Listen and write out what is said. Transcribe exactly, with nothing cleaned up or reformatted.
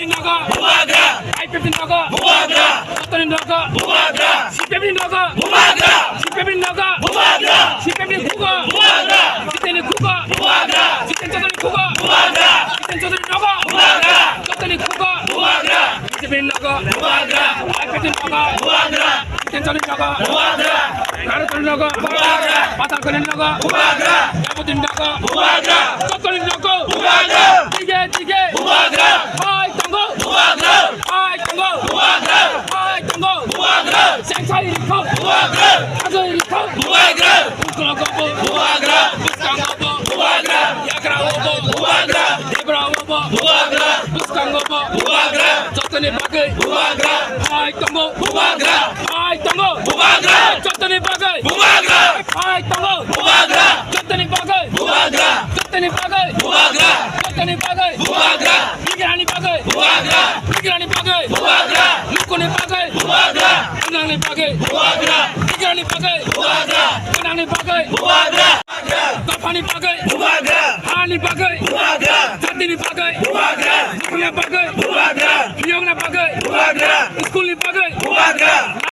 Nogo. Bubagra. I P F T nogo. Bubagra. Jotoni nogo. Bubagra. C P M ni nogo. Bubagra. C P M ni nogo. Bubagra. C P M ni kugo. Bubagra. Jiteni kugo. Bubagra. Jiten Chaudhary kugo. Bubagra. Jiten Chaudhary nogo. Bubagra. Jotoni kugo. Bubagra. C P M ni nogo. Bubagra. I P F T nogo. Bubagra. Tenchani nogo. Bubagra. Narutani nogo. Bubagra. Patalkani nogo. Bubagra. Jabodin nogo. Bubagra. Jotoni nogo. Bubagra. Dige dige. Bubagra. Hai tongo. Bubagra. Hai tongo. Bubagra. Hai tongo. Bubagra. Sengsai rikho. Bubagra. Agoi rikho. Bubagra. Uklogo bo. Bubagra. Bwskango bo. Bubagra. Yagra obo. Bubagra. Debra obo. Bubagra. Bwskango bo. Bubagra. Jotoni bagwi. Bubagra. Hai tongo. Bubagra. Hai tongo. Bubagra. Jotoni bagwi. Bubagra. Hai tongo. Bubagra. Jotoni bagwi. Bubagra. Jotoni bagwi. Bubagra. Jotoni bagwi. Bubagra. Bigrani bagwi. Bubagra. Bigrani bagwi. Bubagra. Lukuni bagwi. Bubagra. Gwnangni bagwi. Bubagra. Bigrani bagwi. Bubagra. Gwnangni bagwi. Bubagra. Dophani bagwi. Bubagra. Hani bagwi. Bubagra. Jatini bagwi. Bubagra. Bukhukni bagwi. Bubagra. Phiyokna bagwi. Bubagra. School ni bagwi. Bubagra.